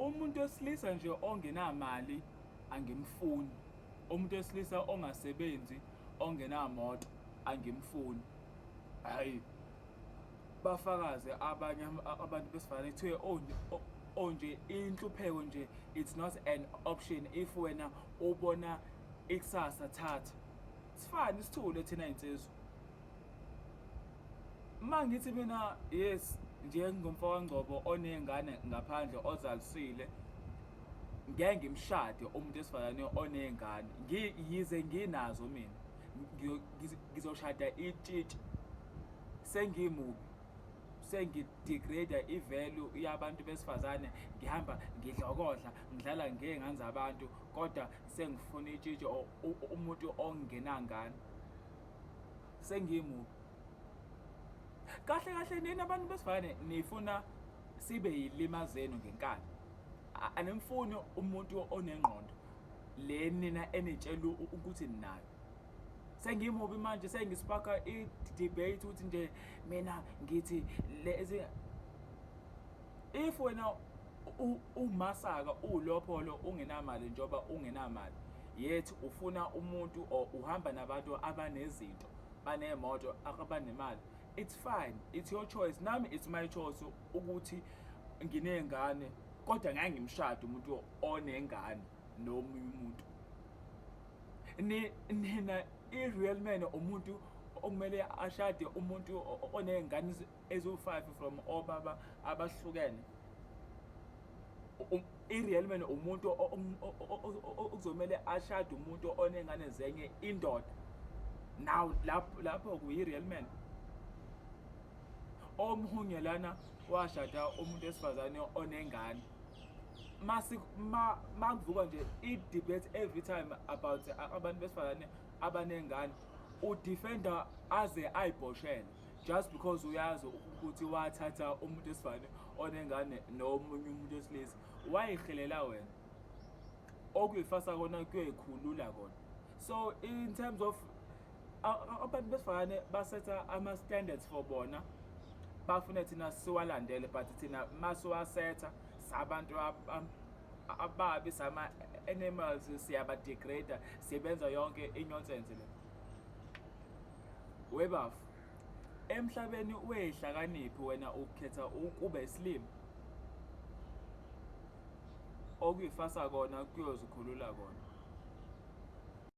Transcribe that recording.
Umuntu wesilisa nje ongenamali angimfuni. Umuntu wesilisa ongasebenzi, ongenamoto, angimfuni. Hhayi, bafakaze abanye abantu besifazane, kuthiwe oh nje inhlupheko nje, it's not an option. If wena ubona ikusasa, thatha. Sifane sithule thina iy'nsizwa. Uma ngithi mina, yes, njengomfowangcobo oney'ngane ngaphandle ozalisile, ngeke ngimshade umuntu wesifazane oney'ngane, yize nginazo mina. Ngizoshada itshitshi. Sengimubi, sengi-degrade i-value yabantu besifazane, ngihamba ngidlokodla, ngidlala ngey'ngane zabantu, kodwa sengifuna itshitshi or umuntu ongenangane. Sengimubi kahle kahle. Nina abantu besifazane nifuna sibe yilima zenu ngenkani. Animfuni umuntu onengqondo le nina enitshela ukuthi ninayo. Sengimubi manje, sengispaka i-debate ukuthi nje mina ngithi lezi. If wena umasaka, ulopholo, ungenamali, njengoba ungenamali yet ufuna umuntu or uhamba nabantu abanezinto, banemoto, abanemali, it's fine, it's your choice. Nami it's my choice ukuthi nginey'ngane, kodwa ngeke ngimshade umuntu onengane nomunye umuntu. Nina i-real man umuntu okumele ashade umuntu oney'ngane eziwu-5 from obaba abahlukene. I-real man umuntu okuzomele ashade umuntu onengane zenye indoda. Now lapho kuyi-real man. Omhunye lana washada umuntu wesifazane onengane. Masi ma makuvuka nje i-debate every time about abantu besifazane abanengane, udefender aze ayibhoshele just because uyazi ukuthi wathatha umuntu wesifazane onengane nomunye umuntu wesilisa. Wayihelela wena, okuyifasa kona kuyoyikhulula kona. So in terms of abantu besifazane basetha ama-standards for bona, bafune thina siwalandele, but thina masiwasetha sabantu ababi, sama-animals, siyaba-degrade, sibenza yonke i-nonsense le. Webafu, emhlabeni wehlakaniphi wena ukhetha ukuba isilima, okuyifasa kona kuyozikhulula kona.